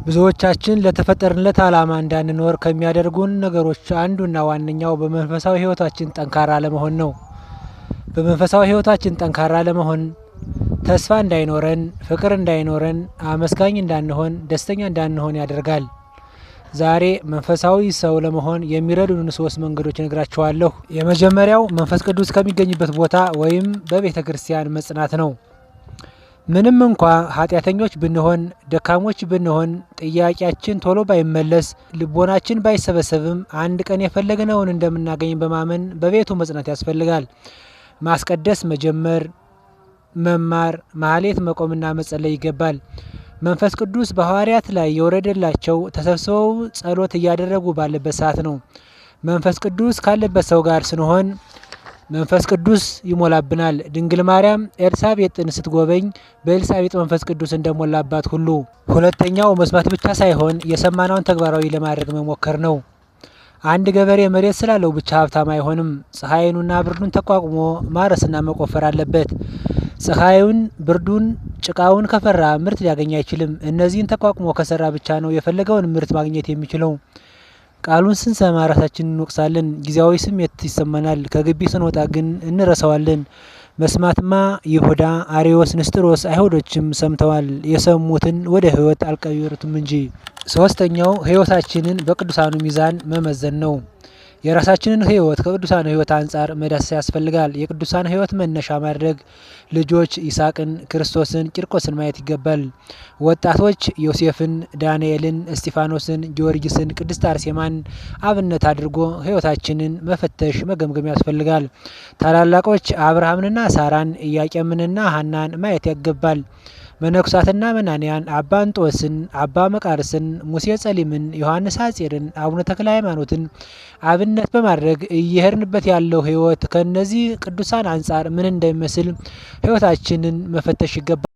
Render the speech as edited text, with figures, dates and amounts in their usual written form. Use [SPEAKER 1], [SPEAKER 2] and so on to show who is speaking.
[SPEAKER 1] ብዙዎቻችን ለተፈጠርንለት ዓላማ እንዳንኖር ከሚያደርጉን ነገሮች አንዱና ዋነኛው በመንፈሳዊ ሕይወታችን ጠንካራ አለመሆን ነው። በመንፈሳዊ ሕይወታችን ጠንካራ ለመሆን ተስፋ እንዳይኖረን፣ ፍቅር እንዳይኖረን፣ አመስጋኝ እንዳንሆን፣ ደስተኛ እንዳንሆን ያደርጋል። ዛሬ መንፈሳዊ ሰው ለመሆን የሚረዱን ሶስት መንገዶች እነግራችኋለሁ። የመጀመሪያው መንፈስ ቅዱስ ከሚገኝበት ቦታ ወይም በቤተ ክርስቲያን መጽናት ነው። ምንም እንኳ ኃጢአተኞች ብንሆን፣ ደካሞች ብንሆን፣ ጥያቄያችን ቶሎ ባይመለስ፣ ልቦናችን ባይሰበሰብም አንድ ቀን የፈለግነውን እንደምናገኝ በማመን በቤቱ መጽናት ያስፈልጋል። ማስቀደስ መጀመር፣ መማር፣ ማህሌት መቆምና መጸለይ ይገባል። መንፈስ ቅዱስ በሐዋርያት ላይ የወረደላቸው ተሰብስበው ጸሎት እያደረጉ ባለበት ሰዓት ነው። መንፈስ ቅዱስ ካለበት ሰው ጋር ስንሆን መንፈስ ቅዱስ ይሞላብናል። ድንግል ማርያም ኤልሳቤጥን ስትጎበኝ በኤልሳቤጥ መንፈስ ቅዱስ እንደሞላባት ሁሉ። ሁለተኛው መስማት ብቻ ሳይሆን የሰማነውን ተግባራዊ ለማድረግ መሞከር ነው። አንድ ገበሬ መሬት ስላለው ብቻ ሀብታም አይሆንም። ፀሐዩንና ብርዱን ተቋቁሞ ማረስና መቆፈር አለበት። ፀሐዩን፣ ብርዱን፣ ጭቃውን ከፈራ ምርት ሊያገኝ አይችልም። እነዚህን ተቋቁሞ ከሰራ ብቻ ነው የፈለገውን ምርት ማግኘት የሚችለው። ቃሉን ስንሰማ ራሳችንን እንወቅሳለን፣ ጊዜያዊ ስሜት ይሰማናል። ከግቢ ስንወጣ ግን እንረሳዋለን። መስማትማ ይሁዳ፣ አርዮስ፣ ንስጥሮስ አይሁዶችም ሰምተዋል። የሰሙትን ወደ ሕይወት አልቀየሩትም እንጂ። ሶስተኛው ሕይወታችንን በቅዱሳኑ ሚዛን መመዘን ነው። የራሳችንን ሕይወት ከቅዱሳኑ ሕይወት አንጻር መዳሰስ ያስፈልጋል። የቅዱሳን ሕይወት መነሻ ማድረግ ልጆች ይስሐቅን፣ ክርስቶስን፣ ቂርቆስን ማየት ይገባል። ወጣቶች ዮሴፍን፣ ዳንኤልን፣ እስጢፋኖስን፣ ጊዮርጊስን፣ ቅድስት አርሴማን አብነት አድርጎ ሕይወታችንን መፈተሽ መገምገም ያስፈልጋል። ታላላቆች አብርሃምንና ሳራን፣ ኢያቄምንና ሐናን ማየት ይገባል። መነኩሳትና መናንያን አባ እንጦስን፣ አባ መቃርስን፣ ሙሴ ጸሊምን፣ ዮሐንስ ሐጺርን፣ አቡነ ተክለ ሃይማኖትን አብነት በማድረግ እየሄድንበት ያለው ሕይወት ከእነዚህ ቅዱሳን አንጻር ምን እንደሚመስል ሕይወታችንን መፈተሽ ይገባል።